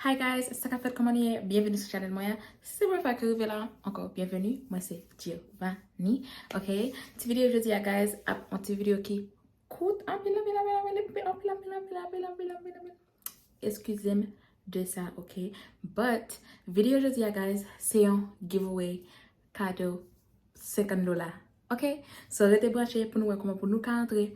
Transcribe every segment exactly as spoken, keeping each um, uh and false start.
Hi guys, sa k ap fèt, kòman nou ye? Byenveni sou chanèl mwen an. Si se premye fwa ke w rive la ankò, byenveni. Mwen se Giovanni. Ok, ti videyo jodi a guys ap yon ti videyo ki kout anpil, anpil, anpil, anpil, anpil, anpil, anpil, anpil, anpil, anpil, anpil, anpil. Eskize m de sa, ok? But videyo jodi a guys se yon giveaway kado senkant dola. Ok, so rete branche pou nou wè kòman pou nou ka antre,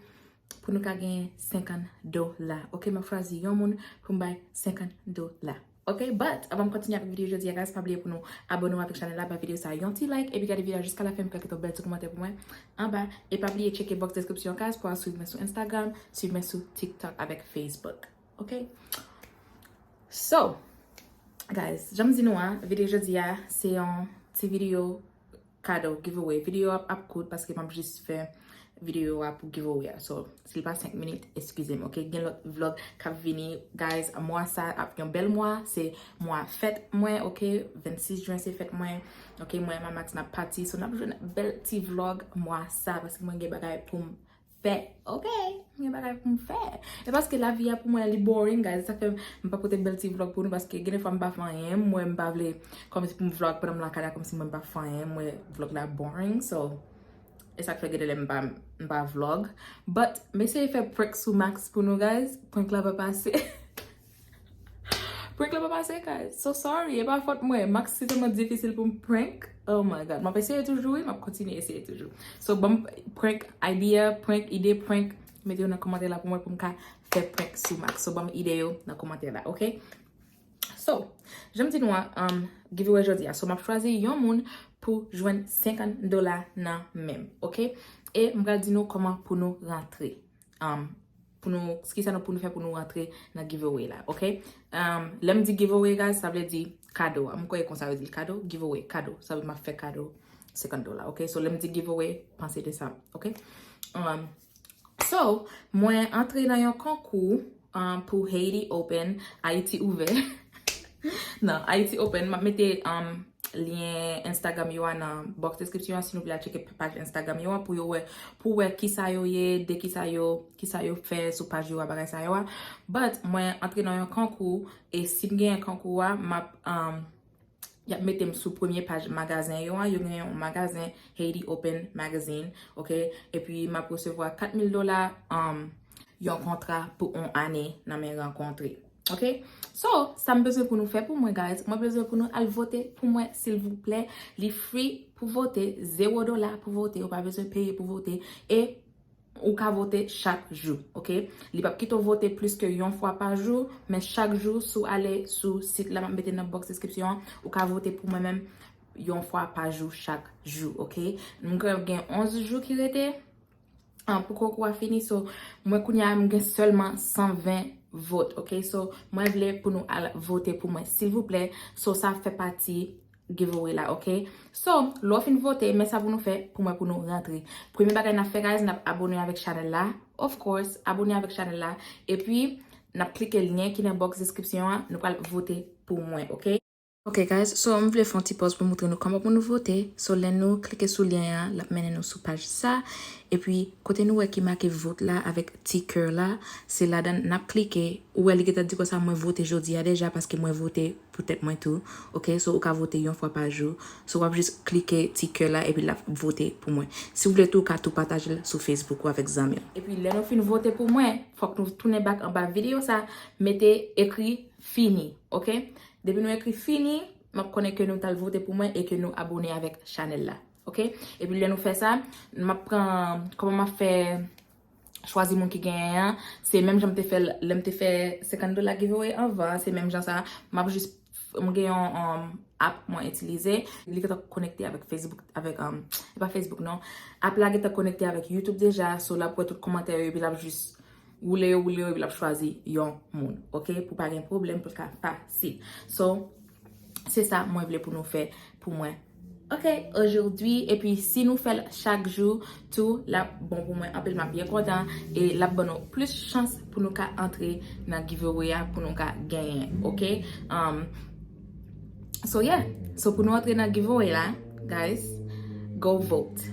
pou nou ka genyen senkant dola. Ok, m ap chwazi yon moun pou m bay senkant dola. Ok, but avan m kontinye avèk videyo jodi a guys, pa bliye pou nou abone w avèk chanèl la, ba videyo sa yon ti like, epi gade videyo a jiska la fen, pou kite yon bèl ti kòmantè pou mwen anba. E pa bliye tcheke box description guys pou al swiv mwen sou Instagram, swiv mwen sou TikTok avèk Facebook. Ok, so guys, jan m di nou an, videyo jodi a se yon ti videyo kado, giveaway. Videyo ap, ap kout paske m ap jis fè videyo a pou giveaway a. So, si l pa senk minit, eskize m, ok? Gen lòt vlog k ap vini. Guys, mwa sa ap yon bèl mwa. Se mwa fèt mwen, ok? Vennsis jen se fèt mwen. Ok, mwen e Mamax n ap pati. So, n ap jwenn bèl ti vlog mwa sa paske mwen gen bagay pou m fè. Ok, mwen gen bagay pou m fè. E paske lavi a pou mwen li boring, guys. Sa fè m pa pote bèl ti vlog pou nou paske gen de fwa m pa fè anyen. Mwen m pa vle kòmsi pou m vlog pandan m lakay la kòmsi mwen m pa fè anyen. Mwen vlog la boring, so e sa k fè gen de lè m pa, m pa vlog. But m eseye fè prank sou Max pou nou guys. Prank la pa pase. Prank la pa pase guys. So sorry, e pa fòt mwen. Max se tèlman difisil pou m prank. Oh my god. M ap eseye toujou wi, m ap kontinye eseye toujou. So ban m prank idea, prank ide, prank, mete yo nan kòmantè la pou mwen pou m ka fè prank sou Max. So ban m ide yo nan kòmantè la, ok? So, jan m di nou an, um, giveaway jodi a. So m ap chwazi yon moun pou jwenn senkant dola nan men m, ok? E m pral di nou kòman pou nou rantre. Um, pou nou, kisa nou pou nou fè pou nou rantre nan giveaway la, ok? Um, lè m di giveaway guys, sa vle di kado. M kwè konsa yo di l, kado, giveaway, kado. Sa vle m ap fè kado senkant dola, ok? So lè m di giveaway, panse de sa, ok? Um, so, mwen antre nan yon konkou, um, pou Haiti Open, Ayiti ouvè. Non, Ayiti Open, m ap mete, um, lyen Instagram yo a nan box description an si nou vle al tcheke paj Instagram yo a pou yo wè, pou wè kisa yo ye, de kisa yo, kisa yo fè sou paj yo a, bagay sa yo a. But mwen antre nan yon konkou e si m genyen konkou a, m ap, um, y ap mete m sou premye paj magazen yo a. Yo gen yon magazen, Haiti Open Magazine, ok? Epi m ap resevwa kat mil dola, um, yon kontra pou yon ane nan men Rankontre. Ok? So, sa m bezwen pou nou fè pou mwen, guys, mwen bezwen pou nou al vote pou mwen, silvouplè. Li free pou vote, zewo dola pou vote, ou pa bezwen peye pou vote. E ou ka vote chak jou, ok? Li p ap kite w vote plis ke yon fwa pa jou, men chak jou, si w ale sou sit la, m ap mete nan box description an, ou ka vote pou mwen menm yon fwa pa jou, chak jou, ok? M gen onz jou ki rete, ah, pou konkou a fini, so mwen kounye a m gen sèlman san ven vot, ok? So mwen vle pou nou al vote pou mwen, silvouplè. So sa fè pati giveaway la, ok? So lè w fin vote, men sa pou nou fè pou mwen pou nou rantre. Premye bagay n ap fè, guys, n ap abone avèk chanèl la, of course, abone avèk chanèl la, epi n ap klike lyen ki nan box description an, nou pral vote pou mwen, ok? Ok guys, so m vle fè yon ti pòz pou montre nou kòman pou nou vote. So lè nou klike sou lyen an, l ap mennen nou sou paj sa. Epi kote nou wè ki make vote la avèk ti kè la, se ladan n ap klike. Ou wè li gentan di konsa mwen vote jodi a deja paske mwen vote pou tèt mwen tou. Ok, so ou ka vote yon fwa pa jou. So w ap jis klike ti kè la epi l ap vote pou mwen. Si w vle tou, ou ka tou pataje l sou Facebook ou avèk zanmi w. Epi lè nou fin vote pou mwen, fòk nou tounen back anba videyo sa, mete ekri fini, ok? Depi nou ekri fini, m ap konnen ke nou t al vote pou mwen e ke nou abone avèk chanèl la, ok? Epi lè nou fè sa, m ap pran, kòman m ap fè chwazi moun ki genyen an, se menm jan m te fè l, lè m te fè senkant dola giveaway anvan, se menm jan sa, m ap jis, m gen yon, um, app mwen itilize, li gentan konekte avèk Facebook, avèk, um, e pa Facebook non, app la gentan konekte avèk YouTube deja, so l ap wè tout kòmantè yo, epi l ap jis woule yo, woule yo, epi l ap chwazi yon moun, ok? Pou pa gen pwoblèm, pou l ka fasil. So, se sa mwen vle pou nou fè pou mwen. Ok, aujourd'hui, epi si nou fè l chak jou tou, l ap bon pou mwen anpil, m ap byen kontan, e l ap ban nou plis chans pou nou ka antre nan giveaway a, pou nou ka genyen, ok? Um, so yeah, so pou nou antre nan giveaway la, guys, go vote,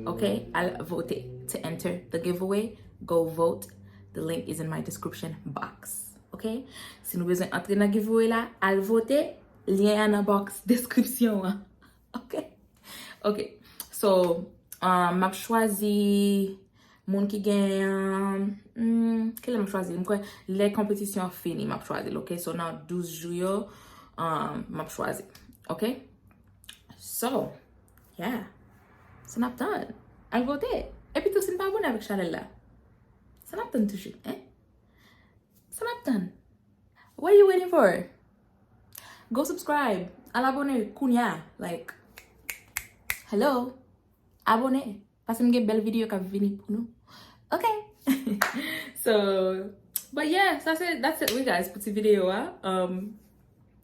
ok? Al vote to enter the giveaway, go vote, the link is in my description box. Ok? Si nou bezwen antre nan giveaway la, al vote. Lyen an nan box description an. Ok? Ok. So, um, m ap chwazi moun ki gen, um, hmm, kilè m ap chwazi? M kwè lè konpetisyon an fini, m ap chwazi l, ok? So, nan douz jou yo, um, m ap chwazi, ok? So, yeah. Sa n ap tann? Al vote. Epi tou, si n pa abone avèk chanèl la, sa n ap tann toujou, hein? Sa n ap tann? What you waiting for? Go subscribe. Al abone kounya. Like, hello. Abone. Paske m gen bèl videyo k ap vini pou nou. Ok. So, but yeah, sa se, that's it, we guys, pou ti videyo a. Um,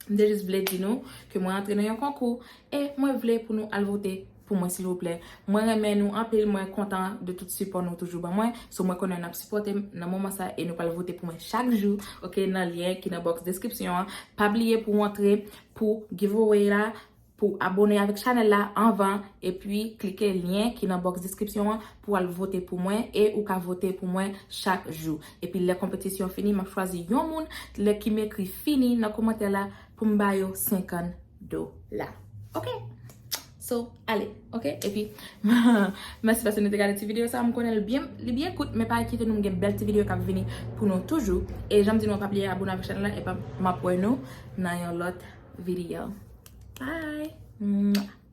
m te jis vle di nou ke mwen antre nan yon konkou e mwen vle pou nou al vote pou mwen, silvouplè. Mwen renmen nou anpil, mwen kontan de tout sipò nou toujou ban mwen. So, mwen konnen n ap sipòte m nan moman sa e nou pral vote pou mwen chak jou, ok, nan lyen ki nan box description an. Pa bliye pou w antre pou giveaway la, pou abone avèk chanèl la anvan, epi klike lyen ki nan box description an pou al vote pou mwen, e ou ka vote pou mwen chak jou. Epi lè konpetisyon fini, m ap chwazi yon moun lè ki m ekri fini nan kòmantè la pou m ba yo senkant dola. Ok? So, ale, ok? Epi, mèsi paske nou te gade ti videyo sa, m konnen li byen, li byen kout, men pa enkyete nou, m gen bèl ti videyo k ap vini pou nou toujou. E jan m di nou, pa bliye abone avèk chanèl la, epi m ap wè nou nan yon lòt videyo. Bye! Mwah!